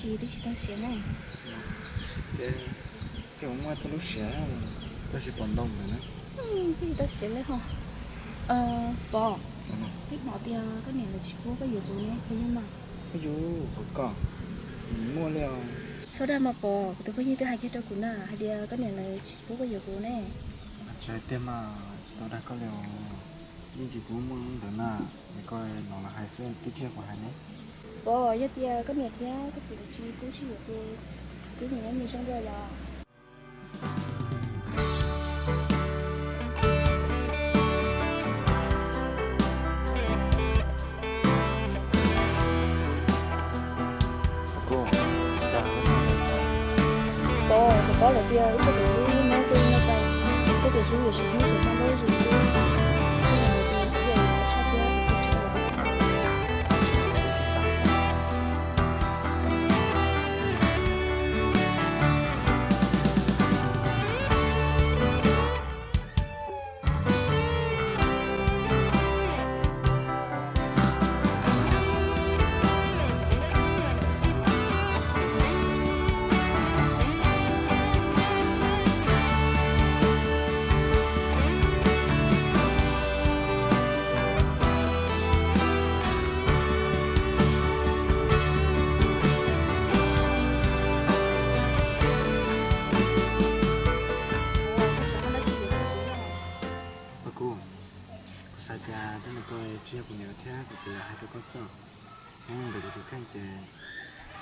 Twb tsis tau siav ne. Tej ua muaj tej lub siav, koj tsis pom ntoo ntawd na. Twb tsis tau siav li ho. Pov, twb hnov tias koj niam lawv tsis pub koj yuav kuv ne, puas yog mas? Ua yuav qhov koj, muaj li os. Txhob dag mas Pov, kuv tus phooj ywg twb hais kiag rau kuv na hais tias koj niam lawv tsis pub koj yuav kuv ne. Tsis hais tiag mas, tsis tau dag koj li os. Yeej tsis pub muaj ntawd na, es koj hnov lawv hais xwb, twb tsis yog kuv hais ne. Pov, yog tias koj niam thiab koj txiv lawv tsis pub sib yuav ces wb mus nyob me zoo dua yom. Pov, kuv paub lawm tias wb txoj kev hlub yeej muaj kev no pais, txoj kev hlub yuav tsis hnub tsis muaj lub zoo xwb. Txoj kev hlub tias kuv yuav tshaj thiab kuv tsis tshaj los. Kuv, kuv xav tias tej ntawd ko tsis yog kuv niam thiab kuv txiv lawv hais rau koj xwb. Nyob ntawm kuv tus kheej ces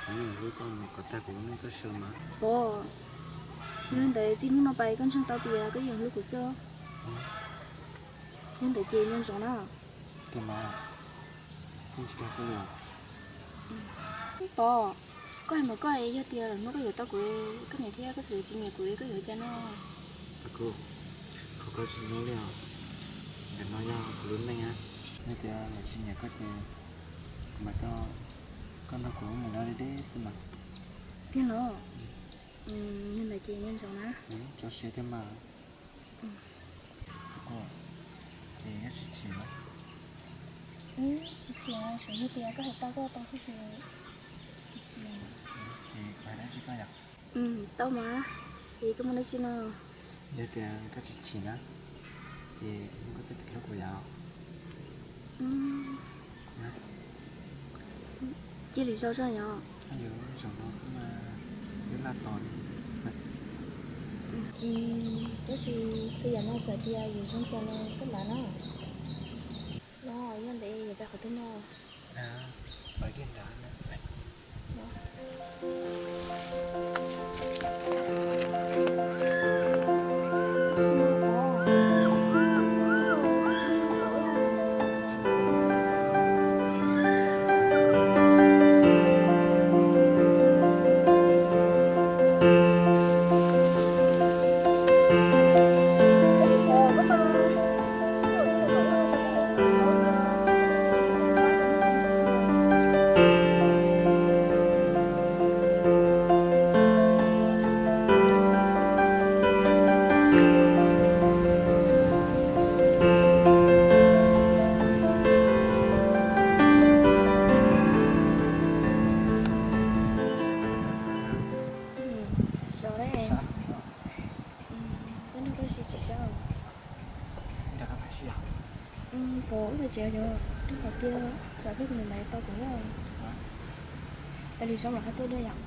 kuv yeej hlub koj mus kom tag kuv lub neej txoj sia mas. Pov, yog li ntawd txij hnub no pais koj ntseeg tau tias koj yeej hlub kuv xwb. Yog ntawd ces nco ntsoov na. Tiag mas, yeej tsis dag koj li os. Pov, koj hais mas koj, yog tias lwm hnub koj yuav tau kuv, koj niam thiab koj txiv tsis nyiam kuv li koj yuav ua cas no? Kuv, qhov koj tsis nyob li os. Ntawm no yog kuv lub neej na. Yog tias lawv tsis nyiam koj ces kuv mam coj koj nrog kuv mus nyob deb deb xwb mas. Tiag los? Yog ntawd ces nco ntsoov na. Tso siab thiab mas. Ces koj tsis chim los? Tsis chim, tsuas yog tias koj hais tau koj tau xwb ces tsis chim. Ces kuv hais dab tsi koj yom? Tau mas, es koj muaj dab tsi no? Yog tias koj tsis chim na, ces muab koj txoj kev hlub kuv yom. Cia lwm zaus tso yom. Yus zaum no xwb mas, wb laj tos li. Tab sis txhua yam no txawm tias yus zoo cas los koj lav na. No yog ntawd yuav pais qhov twg no? Pais kiag nrad. Sov, koj nrog koj ua si tsis sov? Pov, wb pais tsev yom, rau qhov tias tsam peb mus lawm tau kuv na. Peb li sov mam qab tuaj dua yom.